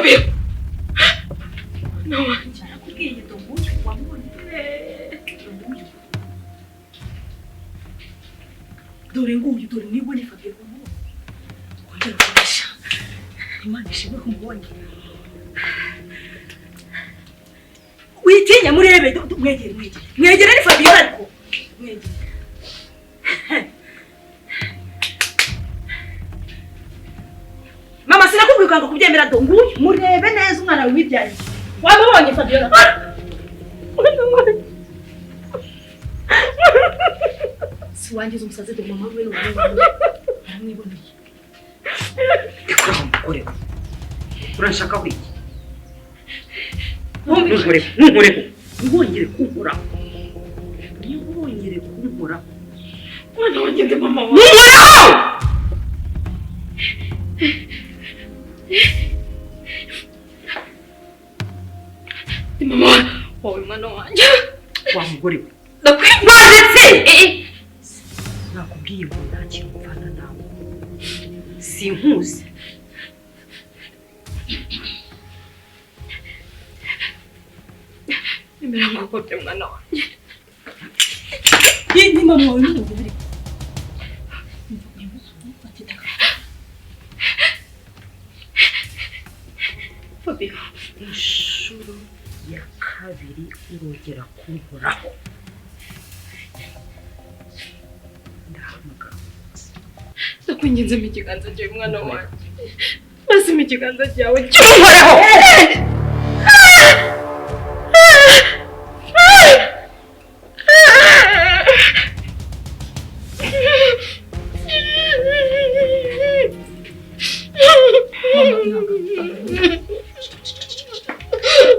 Fabio, mwana wanjye. Narakubwiye dore nguyu wamubonye. Dore nguyu. Dore nguyu, dore niba ni Fabio wamubonye. Wongere ukoresha. Imana ishimwe ko umubonye. Witinya murebe, mwegere mwegere. Mwegere ni Fabio ariko. Mwegere. Mama sinakubwiye ukanga kubyemera do nguyu murebe neza umwana wawe wibyariye. Wamubonye Fabiola? Si wangiza umusazi do mama we n'uwo aramwiboneye. Ndikora mugore we. Uranshaka wiki? Ntunkoreho, ntunkoreho. Ntiwongere kunkoraho. Ntiwongere kunkoraho. Mwana wanjye ndi mama wawe. Ntunkoreho! Ndi mama wawe mwana wanjye. Wa mugore we. Ndakwemera. Wandetse! Nakubwiye ngo nta kintu mvana nawe. Sinkuzi. Emera ngukope mwana wanjye. Ni mama wawe n'uwo biri. Fabio, Inshuro ya kabiri urongera kunkoraho. Ndahamagara. ndakwinginze mu ikiganza cyawe mwana wanjye. Maze mu ikiganza cyawe Ntunkoreho!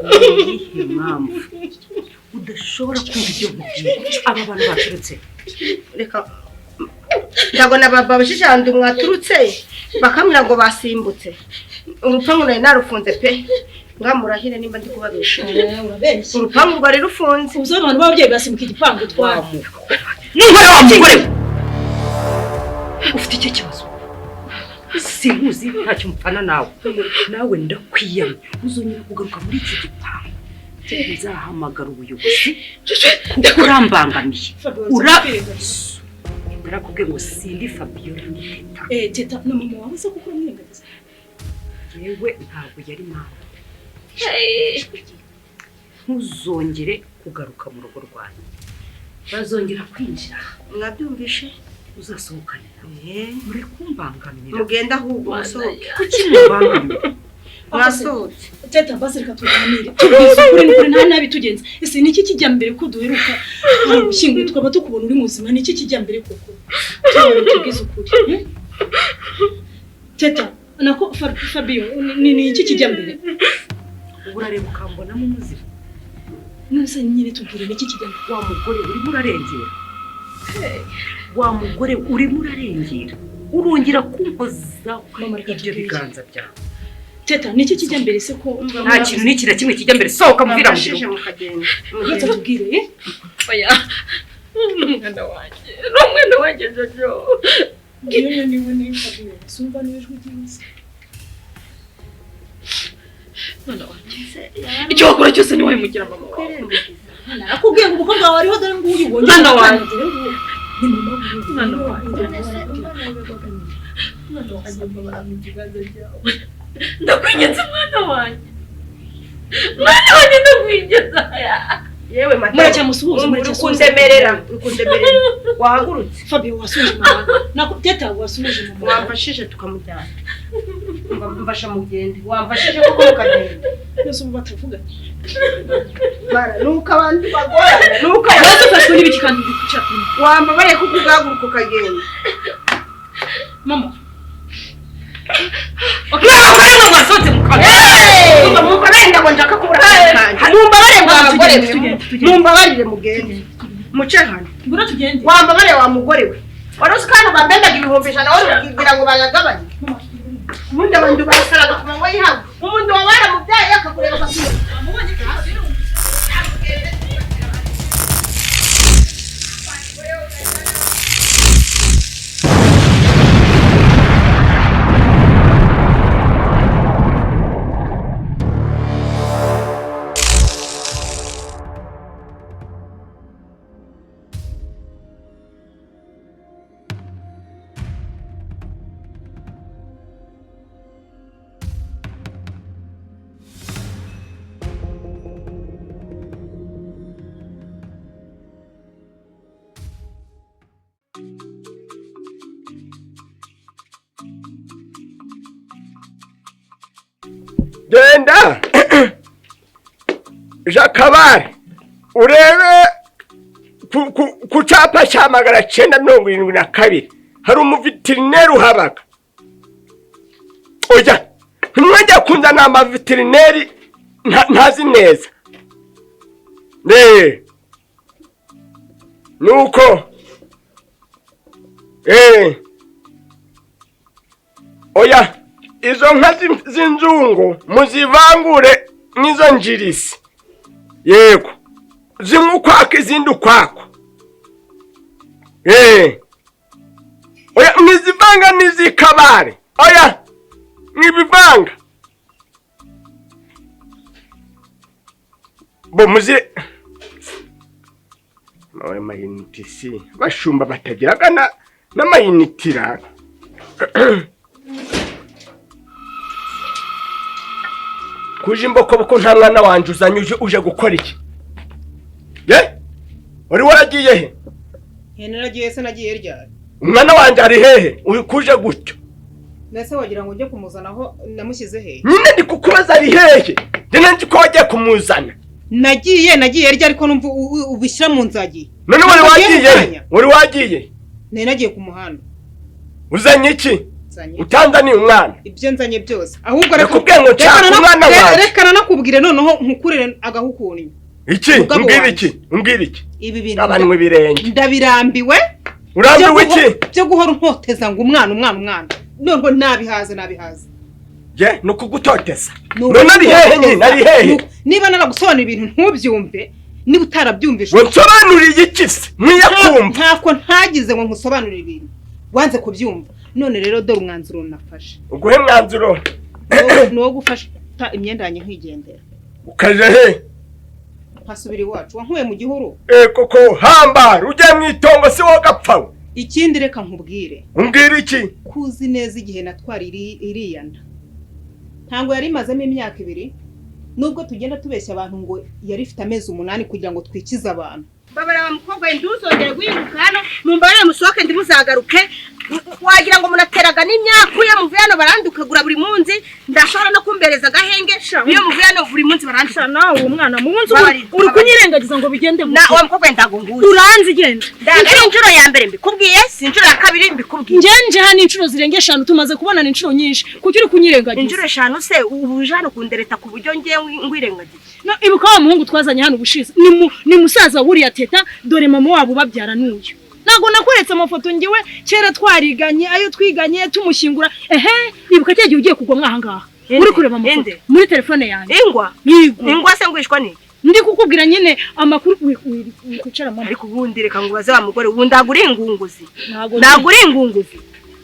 Ni iyihe mpamvu udashobora kumva ibyo nkubwiye? Aba bantu baturutse Reka ndabona babajije ahantu mwaturutse bakambwira ngo basimbutse urupangu nari narufunze pe ngamurahire nimba ndi kubabesha Urabeshya. urupangu rwari rufunze. Uzi abantu b'ababyeyi basimbuka igipangu twara. Ntunkore wa mugore we! Ufite icyo kibazo? Sinkuzi ntacyo mupfana nawe. Nawe ndakwiyamye uzongera kugaruka muri iki gipangu. Nzahamagara ubuyobozi kuko urambangamiye. Ura narakubwiye ngo sindi Fabiola ni Teta. Eh Teta na mama wawe se kuko uramwirengagiza. Yewe ntabwo yari mama. Ntuzongere kugaruka mu rugo rwanjye. Bazongera kwinjira Mwabyumvishe? uzasohokane nawe. Muri kumbangamira. Mugenda ahubwo musohoke. Kuki mubangamira? Mwasohotse. Teta basi reka tuganire. Tubwize ukuri n'ukuri nta nabi tugenza. Ese niki kijya mbere ko duheruka gushyinguye tukaba tukubona uri muzima niki kijya mbere koko? Tubone tubwize ukuri. Teta nako Fabio ni iki kijya mbere? Ubu urareba ukambonamo umuzima. None nyine tubwire niki kijya mbere? Wa mugore urimo urarengera. Wa mugore urimo urarengera. Urongera kumpoza Mama, reka ibyo tubwire. biganza byawe. Teta niki kijya mbere se ko Nta kintu n'iki na kimwe kijya mbere. Sohoka muvira mu Mwamfashije gihugu. mukagenda. Reka tubwire eh? Oya. N'umwana wanjye. N'umwana wanjye Jojo. Ngiyo niwe ni Fabio. Sumva n'ijwi ryiza. Mwana wanjye. Icyo wakora cyose ni wahemugira mama wawe. Narakubwiye ngo umukobwa wawe ariho dore nguyu wongere. Mwana wanjye. Dore nguyu. Ni mama wawe. Mwana wanjye. Mwana wanjye mbabara mu kiganza cyawe. Ndakwinginze mwana wanjye. Mwana wanjye ndakwinginze. Yewe madamu. Muracyamusuhuza Uri muracyamusuhuza. kundemerera, uri kundemerera. Wahagurutse. Fabio wasuje mama. Nako Teta wasuje mama. Wamfashije tukamujyana. Mfasha mugende. Wamfashije koko mukagenda. Yose ubu batavuga. Bara nuko abandi bagorana nuko Wazafashwe n'ibiki kandi uri kucapa. wambabariye kuko ugahaguruka ukagenda. Mama. Mwabagore mwe mwasohotse mu kanwa. Mumbabarire ntabwo nshaka kubura akazi kanjye. Mumbabarire mwa bagore mwe. Tugende, tugende. Mumbabarire mugende. Muce hano. Ngura tugende. Wambabariye wa mugore we. Wari uzi ko hano bambendaga 100,000 wari ubwira ngo bayagabanye. Ubundi abantu barasaraga ku manywa y'ihangu. Umuntu waba waramubyaye akakureba akakubwira. Wamubonye Fabio. Genda Jakabari, urebe ku cyapa cya 972, hari umuveterineri uhabaga. Oya, ntimwajya kunzana amaveterineri ntazi neza. Nuko oya, izo nka z'inzungu muzivangure n'izo njirisi. Yego, zimwe ukwako, izindi ukwako. Oya, mwizivanga n'izikabare. Oya, mwibivanga bo muzi amayiniti si bashumba batagiraga n'amayinitira. Kuje imbokoboko, nta mwana wanje uzanye, uje gukora iki? Ye, wari waragiye he? He naragiye se? Nagiye ryari? Umwana wanje ari hehe? Uri kuje gutyo? Nese wagira ngo njye kumuzana aho namushyize he? Nyine ndi kukubaza, ari hehe? Njye nzi ko wagiye kumuzana. Nagiye ryari? Ariko numva ubishyira mu nzagi. None wari wagiye he? Wari wagiye? Nari nagiye ku muhanda. Uzanye iki? Nzanye Utanzaniye umwana? Ibyo nzanye byose. Ahubwo reka Nakubwiye ngo nshaka umwana wanjye. Reka nanakubwire noneho nkukurire agahukunyu. Iki? Mugabo Umbwira wanjye. iki? Umbwira iki? Ibi bintu Abantu ibirenge. ndabirambiwe. Urambiwe iki? Byo guhora untoteza ngo umwana, umwana, umwana. Noneho nabihaze, nabihaze. Je, ni ukugutoteza. Ni None ari hehe nyine? Ari hehe? Niba naragusobanurira ibintu ntubyumve, niba utarabyumvise. Ngo nsobanuriye iki se? Ntiyakumva. Ntako ntagize ngo nkusobanurire ibintu. Wanze kubyumva. None rero dore umwanzuro nafashe. Uguhe mwanzuro? Ni uwo gufata imyenda yanjye nkigendera. Ukaje he? Nkasubira iwacu. Wankuye mu gihuru. Koko hamba, ujye mu itongo si wowe gapfa we. Ikindi reka nkubwire. Umbwira iki? Kuzi neza igihe natwara iriya nda. Ntabwo yari imazemo imyaka 2, nubwo tugenda tubeshya abantu ngo yari ifite amezi 8 kugira ngo twikize abantu. Babara wa mukobwa, nduzongere guhinguka hano, mumbarire musohoke ndimuzagaruke. Wagira ngo munateraga n'imyaku iyo muvuye hano barandukagura buri munsi, ndashobora no kumbereza agahenge iyo muvuye hano buri munsi barandukagura. Nawe uwo mwana mu munsi Babarira, uri kunyirengagiza ngo bigende Na wa mukobwa, ndagunguye. Uranzi genda. Ndaga inshuro ya mbere mbikubwiye, si inshuro ya kabiri mbikubwiye. Nje hano inshuro zirenga 5, tumaze kubonana inshuro nyinshi. Kuki uri kunyirengagiza? Inshuro 5 se ubu uje hano kundereta ku buryo ngiye ngwirengagiza? No, ibuka wa muhungu twazanye hano ubushize. Ni musaza wuriya Teta, dore mama wabo babyara n'uyu. Ntago nakweretse amafoto ngewe kera twariganye, ayo twiganye tumushyingura. Ehe, ibuka cya gihe ugiye kugwa mwaha ngaha. Uri kureba amafoto muri telefone yanjye. Ingwa? Yego. Ingwa se ngwishwa ni? Ndi kukubwira nyine amakuru wicara mama. Ariko ubundi reka ngubaze wa mugore, ubu ndagura ingunguzi. Ndagura ingunguzi.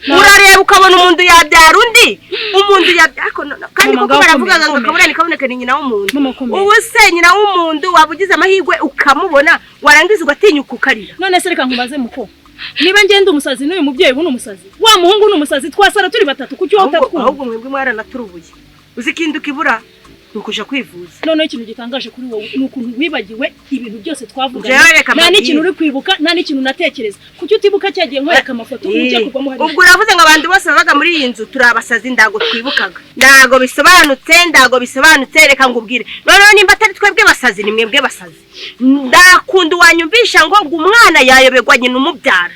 Urareba ukabona umuntu yabyara undi, umuntu yabyara kandi koko baravuga ngo kabonane kaboneke ni nyina w'umuntu. Ubu se nyina w'umuntu wabugize amahirwe ukamubona, warangiza ugatinyuka ukarira. None se reka nkubaze muko. Niba ngenda umusazi n'uyu mubyeyi buno umusazi, wa muhungu n'umusazi, twasara turi batatu, kuki wowe utatwumva? Ahubwo mwebwe mwaranaturubuye. Uzikinduka ibura nukuja kwivuza. Noneho ikintu gitangaje kuri wowe ni ukuntu wibagiwe ibintu byose twavuganye. Nta n'ikintu uri kwibuka, nta n'ikintu natekereza. Kuki utibuka cyagiye nkwereka amafoto ujya kugwamo hariya? Ubwo uravuze ngo abantu bose babaga muri iyi nzu turi abasazi, ndago twibukaga. Ndago bisobanutse, ndago bisobanutse, reka ngubwire. Noneho nimba atari twebwe basazi, ni mwebwe basazi. Ndakunda wanyumvisha ngo umwana yayoberwa nyina umubyara.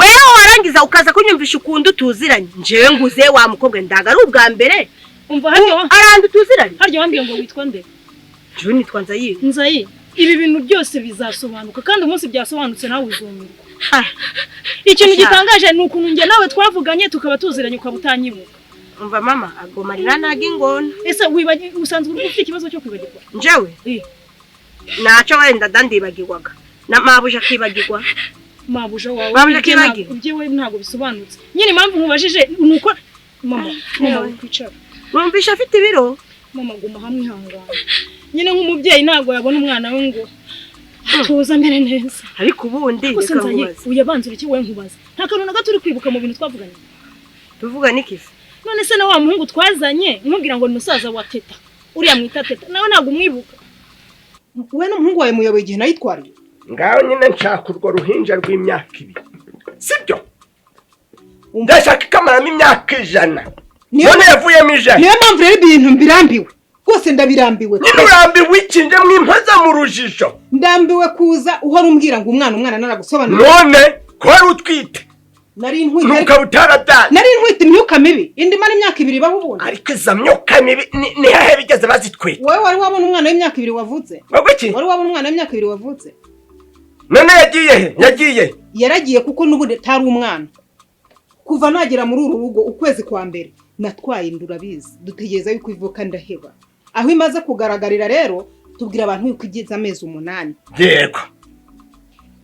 Wewe warangiza ukaza kunyumvisha ukuntu tuziranye. Njewe nguze wa mukobwa, ndaga ari ubwa mbere. Umva haryo arandu tuziranye. Haryo wambwiye ngo witwa nde? Jewe nitwa Nzayi. Nzayi, ibi bintu byose bizasobanuka kandi umunsi byasobanutse nawe uzumirwa. Ikintu gitangaje ni ukuntu nge nawe twavuganye tukaba tuziranye ukaba utanyibuka. Umva mama, agomarira naga ingona. Ese usanzwe ufite ikibazo cyo kwibagirwa? Njewe? Naco wenda dandibagirwaga. Na mabuja akibagirwa. Mabuja wawe ibyewe ntabwo bisobanutse. Nyine impamvu nkubajije nuko mama, mama kwicara. Numvisha afite ibiro. Mama guma hamwe ihangana. Nyine nk'umubyeyi ntabwo yabona umwana we ngo tuza mbere neza. Ariko ubundi reka nkubaze. Uyabanzura iki we nkubaze? Nta kantu na gato uri kwibuka mu bintu twavuganye. Tuvuga niki? None se na wa muhungu twazanye nkubwira ngo ni musaza wa Teta. Uriya mwita Teta nawe ntabwo umwibuka. We n'umuhungu wawe muyoboye igihe nayitwariye. Ngaho nyine nshaka urwo ruhinja rw'imyaka 2. Sibyo? Ndashaka ikamaramo imyaka 100. None yavuyemo 100. Niyo mpamvu rero ibintu mbirambiwe. Rwose ndabirambiwe. Nyine urambiwe iki? Nje mwimpoza mu rujijo. Ndambiwe kuza uhora umbwira ngo umwana, umwana, naragusobanurira. None ko wari utwite? Nari ntwite ariko- Ntukaba utarabyaye. Nari ntwite imyuka mibi, indi imara imyaka 2 ibaho ubundi. Ariko izo myuka mibi ni hehe bigeze bazitwita? Wowe wari wabona umwana w'imyaka 2 wavutse? Ngo iki? Wari wabona umwana w'imyaka 2 wavutse? None yagiye he? Yagiye? Yaragiye kuko n'ubundi atari umwana. Kuva nagera muri uru rugo, ukwezi kwa mbere natwaye inda, urabizi, dutegereza yuko ivuka ndaheba. Aho imaze kugaragarira rero, tubwira abantu yuko igeze amezi 8.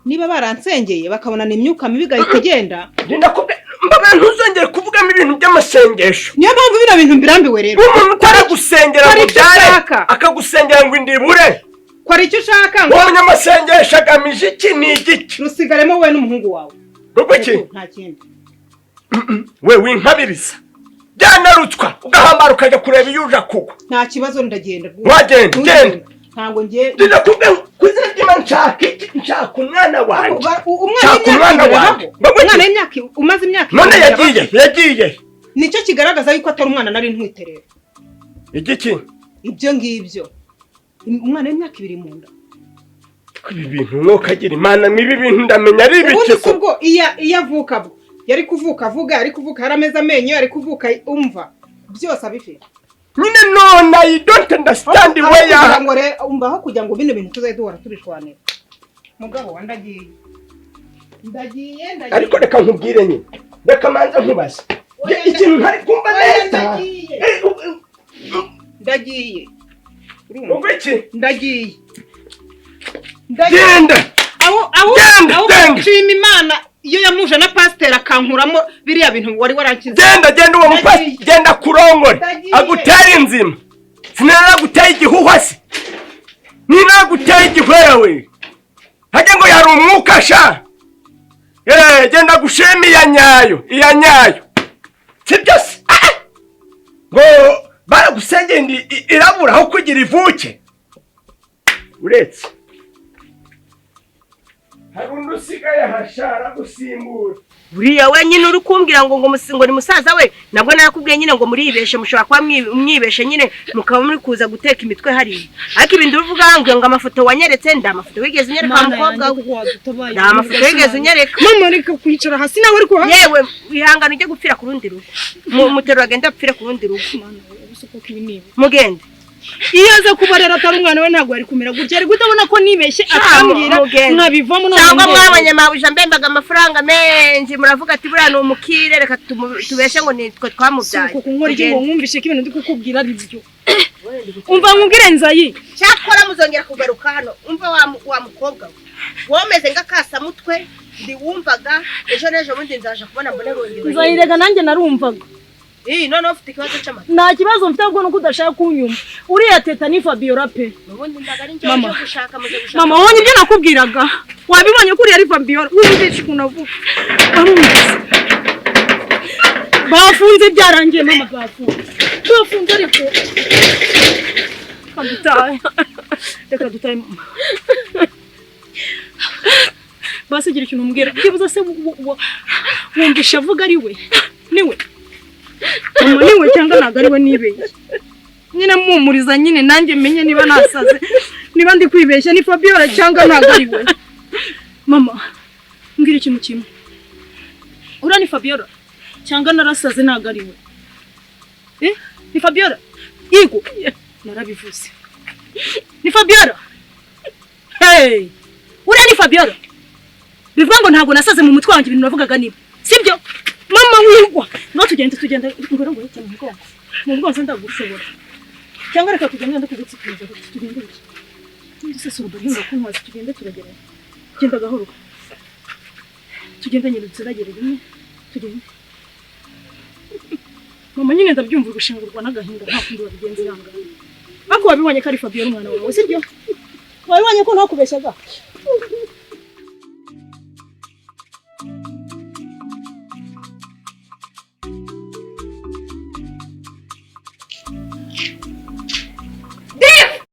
Niba baransengeye bakabona ni imyuka mibi igahita igenda. Ndakubwiye mbaga ntuzongere kuvugamo ibintu by'amasengesho. Niyo mpamvu bino bintu mbirambiwe rero. Umuntu utaragusengera Kora ngo icyo ubyare, ushaka. akagusengera ngo indibure. Kora icyo ushaka ngo Uwo munyamasengesho agamije iki? Ni igiki? Rusigaremo wowe n'umuhungu wawe. Ubwo iki? Nta kindi. We winkabiriza, byanarutswa ugahambara ukajya kureba iyo uja kugwa. Nta kibazo, ndagenda rwose. Wagenda, Ntugende. genda. Ntabwo ngiye. Ndakubwiye ku izina ry'Imana, nshaka iki? Nshaka umwana wanjye. Umwana Nshaka w'imyaka umwana 2 wanjye. abaho. Ngo iki? Umwana w'imyaka umaze imyaka None 2 yagiye abaho. Yagiye? Nicyo kigaragaza yuko atari umwana nari ntwite rero. Igiki? Ibyo ngibyo, umwana w'imyaka 2 mu nda. Ibi bintu, mwuka agira Imana, ibi bintu ndamenya ari Ubundi ibiki si ko ubwo iyo avuka bwo yari kuvuka avuga, yari kuvuka yarameze amenyo, yari kuvuka umva byose abifite. Nyine none I don't understand. Aho We kugira ya ngo umva, aho kugira ngo bino bintu tuzajye duhora tubishwanira, mugabo wa, ndagiye, ndagiye, ndagiye. Ariko reka nkubwire nyine, reka manza nkubaze. Oya, ikintu ntari kumva Oya, neza. ndagiye. Ndagiye. Urumva? Ubwo iki? Ndagiye, ndagiye. Genda. Aho aho Genda, aho genda. nshima Imana iyo yamuje na pasiteri akankuramo biriya bintu wari warankize. Genda, genda, uwo mupasi. Ndagiye. Genda kurongore. Ndagiye. Aguteye inzima, sinaraguteye igihuhwa se, ninaguteye igihwewe hajya ngo yari umwuka sha. Genda gushima iya nyayo, iya nyayo, sibyo se? Ah, ah! Ngo baragusengeye indi irabura aho kugira ivuke. Uretse hari undi usigaye hashara gusimbura. Buriya we nyine uri kumbwira ngo ni musaza we, nabwo narakubwiye nyine ngo muribeshe, mushobora kuba mwibeshe nyine mukaba muri kuza guteka imitwe hariya. Ariko ibintu uvuga ngo amafoto wanyeretse, nda amafoto wigeze unyereka wa mukobwa we, nta mafoto wigeze unyereka. Mama, reka kwicara hasi nawe ariko. Yewe, wihangane ujye gupfira ku rundi rugo. Muterura agende apfire ku rundi rugo. Mana we, ubu koko ibi ni ibi? Mugende. Iyo aza kuba rero atari umwana we, ntabwo yari kumera gutya. Ari guhita abona ko nibeshye, akambwira Mugende. nkabivamo none Cyangwa ndebe. mwabonye mabuja mbembaga amafaranga menshi, muravuga ati buriya ni umukire, reka tubeshe ngo nitwe twamubyaye. Si uko kunkora iki ngo Mugende. nkumvishe ko ibintu ndi kukubwira ari byo? Umva nkubwire, Nzayi. Cyakora muzongera kugaruka hano. Umva wa mukobwa we, womeze nk'akasamutwe ndi wumvaga ejo n'ejo bundi nzaje kubona mbone bongera. Nzayi, rega nanjye narumvaga. Iyi noneho ufite ikibazo cy'amata. Nta kibazo mfite, ahubwo nuko udashaka kunyuma. Uriya Teta ni Fabiola pe. Ubundi ndaga ari njyewe Mama. uje gushaka, muje gushaka. Mama, wabonye ibyo nakubwiraga? Wabibonye ko uriya ari Fabiola? Wumvishe ukuntu avuga? Warumvise? Bafunze, byarangiye mama, bafunze, bafunze. Ariko reka dutahe, reka dutahe mama. Basi gira ikintu umbwira byibuze se. Wumvishe avuga ari we? Niwe mama, niwe cyangwa ntabwo ari we? Nibeshye nyine, mpumuriza nyine nanjye menye niba nasaze, niba ndi kwibeshya. Ni Fabiola cyangwa ntabwo ari we? Mama, mbwira ikintu kimwe, uriya ni Fabiola cyangwa narasaze ntabwo ari we? Eh, ni Fabiola? Yego, narabivuze, ni Fabiola. Hey, uriya ni Fabiola. Bivuga ngo ntabwo nasaze mu mutwe wanjye, ibintu navugaga niba sibyo. Mama, wigwa ngo tugende, tugende. Ngoro ngo mu mugongo, mu mugongo ndagushobora. Cyangwa reka tugende ndakugutsikiriza. Tugende gutya. Ndetse si uduhinga kuntwaza. Tugende, turagera. Genda gahoro, tugende nyine, tuzagere rimwe. Tugende mama. Nyine ndabyumva, gushengurwa n'agahinda, nta kundi wabigenza, ihangane. Ariko wabibonye ko ari Fabiola umwana wawe, sibyo? Wabibonye ko ntakubeshyaga?